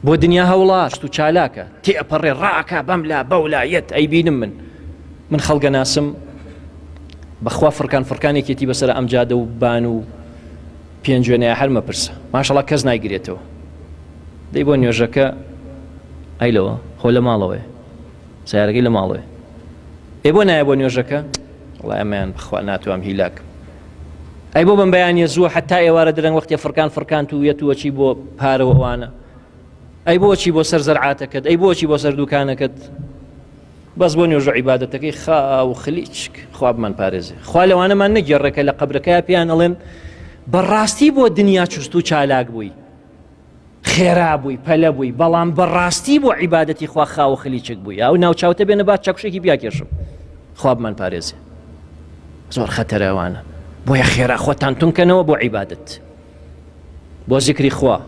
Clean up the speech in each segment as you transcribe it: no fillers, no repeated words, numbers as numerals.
بۆ دنیا هەوڵا شت و چالاکە تێئەپەڕێ ڕاکا بەم لا بەولا یەت ئەیبینم من من خەڵگە ناسم بەخوا فڕکان فڕکانێکێتی بەسەر ئەم جادە و بان و پێنجوێنەیە هەر مەپرسە ماشەڵا کەس نایگرێتەوە دەی بۆ نوێژەکە ئەی لەوە خۆ لە ماڵەوەی سیارەکەی لە ماڵەوەی ئێ بۆ نایە بۆ نوێژەکە وڵای ئەمەیان بخوا ناتوام هیلاک ئەی بۆ بەم بەیانە زووە حتا ئێوارە درەنگ وەختێ فڕکان فڕکان تو یەت وەچی بۆ پارەوە ئەوانە ئەی بۆچی بۆ سەر زەرعاتەکەت ئەی بۆچی بۆ سەر دوکانەکەت بەس بۆ نوێژ و عیبادەتەکەی خا و خلیچک خوا بمان پارێزێ خوا لەوانەمان نەگێڕێکە لە قەبرەکەیا پێیان ئەڵێن بەڕاستی بۆ دنیا چوست و چالاک بووی خێرا بووی پەلە بووی بەڵام بەڕاستی بۆ عیبادەتی خوا خاو و خلیچک بووی ئەو ناوچاوتە بێنە با چەکوشێکی پیاکێشم خوا بمان پارێزێ زۆر خەتەرەوانە بۆیە خێرا خۆتان تونکەنەوە بۆ عیبادەت بۆ زیکری خوا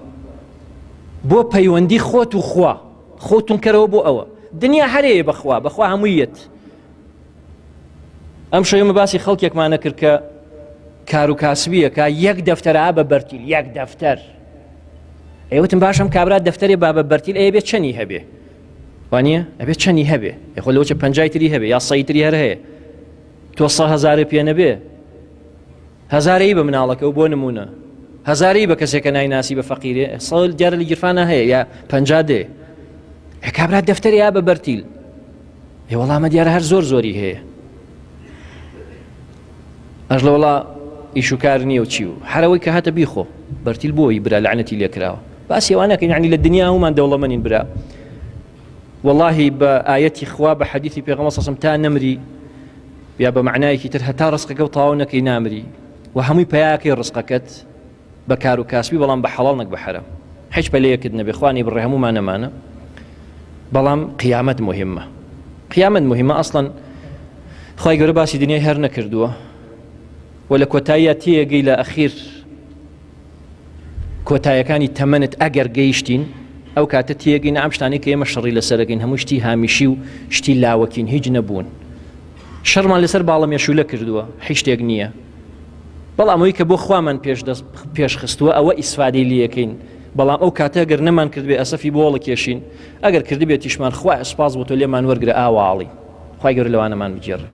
بۆ پەیوەندی خۆت و خوا خۆ تونکەرەوە بۆ ئەوە دنیا هەرەیە بەخوا بەخوا هەموویەت ئەم شەوێمە باسی خەڵکێکمانە کرد کە کار و کاسبیەکە یەک دەفتەرا بە بەرتیل یەک دەفتەر ئێوتم باشم کابرا دەفتەرێ با بە بەرتیل ئەیە بێ چەنی هەبێ وانە ئەبێ چەنی هەبێ یخۆ لەوچە پەنجای تری هەبێ یا سەی تری هەر هەیە تۆ سە هەزارێ پێ نەبێ هەزارەی بە مناڵەکە و بۆ نمونە هەزارەی بە کەسێکە نایناسی بە فەقیرێ سەڵ دیارە لە گیرفانە هەیە یا پەنجا دێ کابرا دەفتەر یا بە بەرتیل ئێ وەڵامە دیارە هەر زۆر زۆری هەیە ئەش لە وڵا ئیش و کار نییە و چی و هەرەوەی کە هاتە بیخۆ بەرتیل بۆی برا لەعنەتی لێکراوە باسی ئەوانەکەین یعنی لە دنیا هەمومان دەوڵەمەنین برا واللهی بە ئاەتی خوا بە حەدیثی پێغەمبەر صلی تا نەمری یا بە معنایەکی تر هەتا ڕزقەکە و تەواو نەکەی نامری و هەمووی پیاکەی ڕزقەکەت بە کار و کاسبی بەڵام بە حەڵاڵ نەک بە حەرام هیچ پەلەیەکت نەبێ خوانی بڕێ هەموومان نەمانە بەڵام قیامەت مهمە قیامەت مهمە ئەسڵەن خی گەورە باسی دنیای هەر نەکردووە و لە کۆتاییە تێگەی لە ئەخیر کۆتایەکانی تەمەنت ئەگەر گەیشتین ئەو کاتە تێگەین ئەم شتانەی کە ئێمە شەڕی لەسەرەکەین هەموو شتی هامیشی و شتی لاوەکین هیچ نەبوون شەڕمان لەسەر باڵە مێشولە کردووە هیچ شتێک نییە بەڵام ئەوەی کە بۆ خوامان پێش دەست پێش خستووە ئەوە ئیسفادەی لێکەین بەڵام ئەو کاتە گەر نەمان کردبێ ئەسەفی بۆڵە کێشین ئەگەر کردبێتیشمان خوایە سوپاس بۆ تۆ لێمان وەرگرە ئاواڵی خوای گەورە لەوانەمان بگێڕێ.